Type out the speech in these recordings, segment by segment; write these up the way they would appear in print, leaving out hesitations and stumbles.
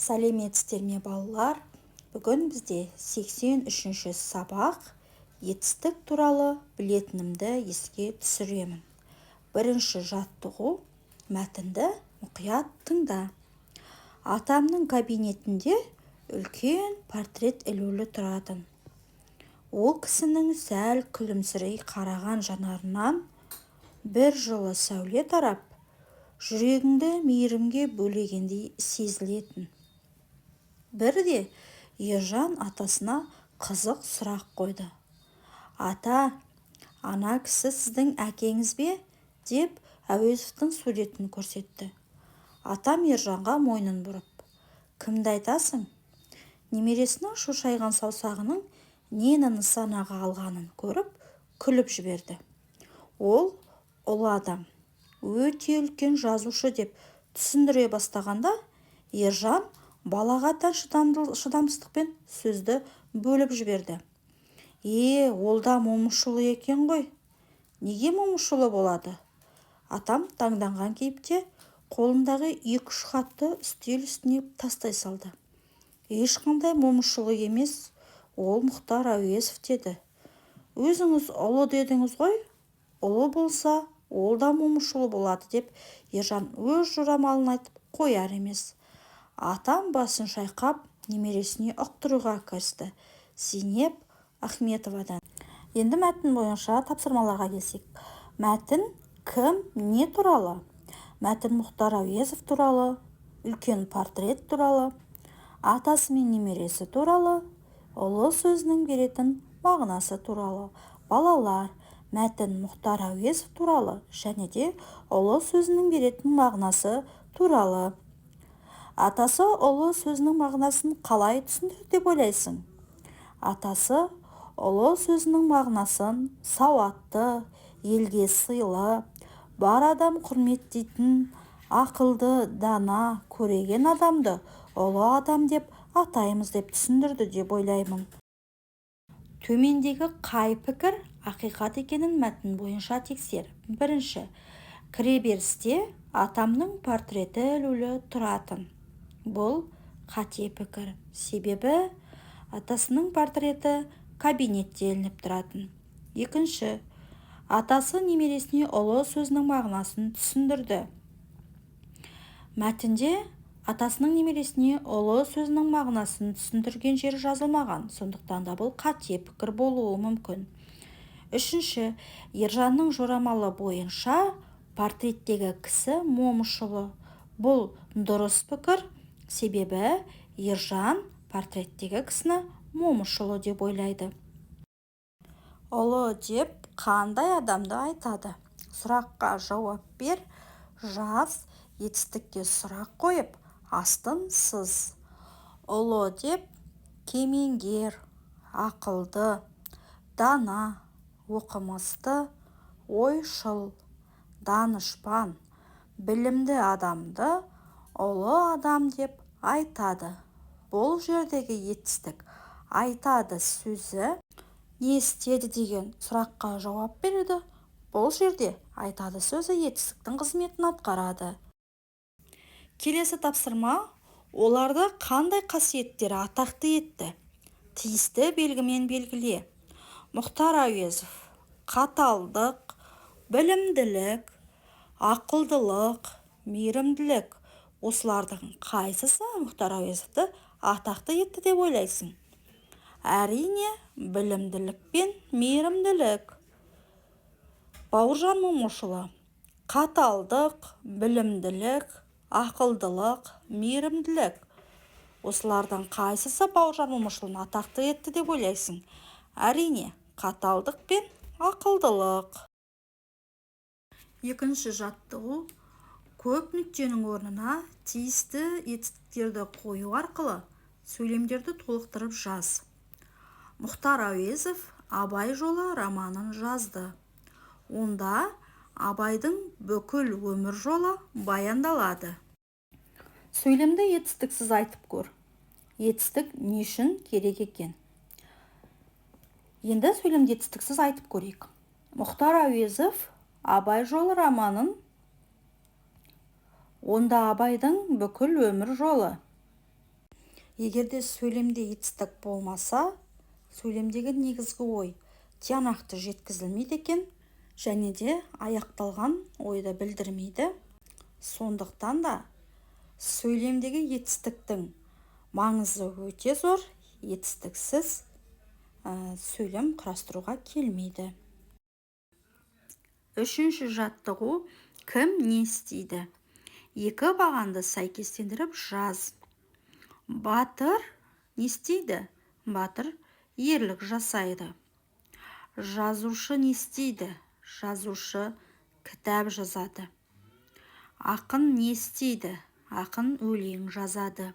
Сәлеметсіздер ме, балалар! Бүгін бізде 83-ші сабақ. Етістік туралы білетінімді еске түсіремін. Бірінші жаттығу. Мәтінді мұқият тыңда. Атамның кабинетінде үлкен портрет ілулі тұратын. Ол кісінің сәл күлімсірей қараған жанарынан бір жылы сәуле тарап, жүрегіңді мейірімге бөлегендей сезілетін. Бірде Ержан атасына қызық сұрақ қойды. «Ата, ана кісі сіздің әкеңіз бе?» – деп Әуезовтің суретін көрсетті. Атам Ержанға мойнын бұрып: «Кімді айтасың?» Немересінің шошайған саусағының нені нысанаға алғанын көріп, күліп жіберді. «Ол ұлы адам, өте үлкен жазушы», – деп түсіндіре бастағанда, Ержан балаға тән шыдамсыздықпен сөзді бөліп жіберді: «Е, ол да Момышұлы екен ғой!» «Неге Момышұлы болады?» Атам таңданған кейіпте қолындағы екі-үш хатты үстел үстіне тастай салды. «Ешқандай Момышұлы емес, ол Мұхтар Әуезов», – деді. «Өзіңіз ұлы дедіңіз ғой, ұлы болса, ол да Момышұлы болады», – деп Ержан өз жорамалын айтып қояр емес, атам басын шайқап, немересіне ұқтыруға кірісті. Зейнеп Ахметовадан. Енді мәтін бойынша тапсырмаларға келсек. Мәтін кім, не туралы? Мәтін Мұхтар Әуезов туралы, үлкен портрет туралы, атасы мен немересі туралы, ұлы сөзінің беретін мағынасы туралы. Балалар, мәтін Мұхтар Әуезов туралы және де ұлы сөзінің беретін мағынасы туралы. Атасы ұлы сөзінің мағынасын қалай түсіндірді деп ойлайсың? Атасы ұлы сөзінің мағынасын сауатты, елге сыйлы, бар адам құрметтейтін, ақылды, дана, көреген адамды ұлы адам деп атаймыз деп түсіндірді деп ойлаймын. Төмендегі қай пікір ақиқат екенін мәтін бойынша тексер. Бірінші: кіреберісте атамның портреті ілулі тұратын. Бұл қате пікір, себебі атасының портреті кабинетте ілініп тұратын. Екінші: атасы немересіне ұлы сөзінің мағынасын түсіндірді. Мәтінде атасының немересіне ұлы сөзінің мағынасын түсіндірген жері жазылмаған, сондықтан да бұл қате пікір болуы мүмкін. Үшінші: Ержанның жорамалы бойынша портреттегі кісі Момышұлы. Бұл дұрыс пікір, себебі Ержан портреттегі кісіні Момышұлы деп ойлайды. Ұлы деп қандай адамды айтады? Сұраққа жауап бер, жаз. Етістікке сұрақ қойып, астын сыз. Ұлы деп кемеңгер, ақылды, дана, оқымысты, ойшыл, данышпан, білімді адамды ұлы адам деп айтады. Бұл жердегі етістік «айтады» сөзі не істеді деген сұраққа жауап береді. Бұл жерде «айтады» сөзі етістіктің қызметін атқарады. Келесі тапсырма. Оларды қандай қасиеттері атақты етті? Тиісті белгімен белгіле. Мұхтар Әуезов: қаталдық, білімділік, ақылдылық, мейірімділік. Осылардың қайсысы Мұхтар Әуезовті атақты етті деп ойлайсың? Әрине, білімділік пен мейірімділік. Бауыржан Момышұлы: қаталдық, білімділік, ақылдылық, мейірімділік. Осылардың қайсысы Бауыржан Момышұлын атақты етті деп ойлайсың? Әрине, қаталдық пен ақылдылық. Екінші жаттығу. Көп нүктенің орнына тиісті етістіктерді қою арқылы сөйлемдерді толықтырып жаз. Мұхтар Әуезов «Абай жолы» романын жазды. Онда Абайдың бүкіл өмір жолы баяндалады. Сөйлемді етістіксіз айтып көр. Етістік не үшін керек екен? Енді сөйлемді етістіксіз айтып көрейік. Мұхтар Әуезов «Абай жолы» романын. Онда Абайдың бүкіл өмір жолы Егер де сөйлемде етістік болмаса, сөйлемдегі негізгі ой тиянақты жеткізілмейді екен және де аяқталған ойды білдірмейді. Сондықтан да сөйлемдегі етістіктің маңызы өте зор. Етістіксіз сөйлем құрастыруға келмейді. Үшінші жаттығу: «Кім не істейді?». Екі бағанды сәйкестендіріп жаз. Батыр не істейді? Батыр ерлік жасайды. Жазушы не істейді? Жазушы кітап жазады. Ақын не істейді? Ақын өлең жазады.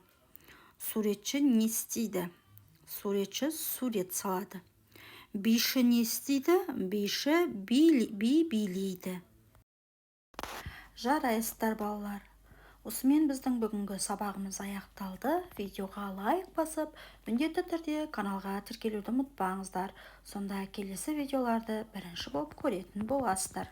Суретші не істейді? Суретші сурет салады. Биші не істейді? Биші би билейді. Жарайсыздар, балалар! Осымен біздің бүгінгі сабағымыз аяқталды. Видеоға лайк басып, міндетті түрде каналға тіркелуді ұмытпаңыздар. Сонда келесі видеоларды бірінші болып көретін боласыздар.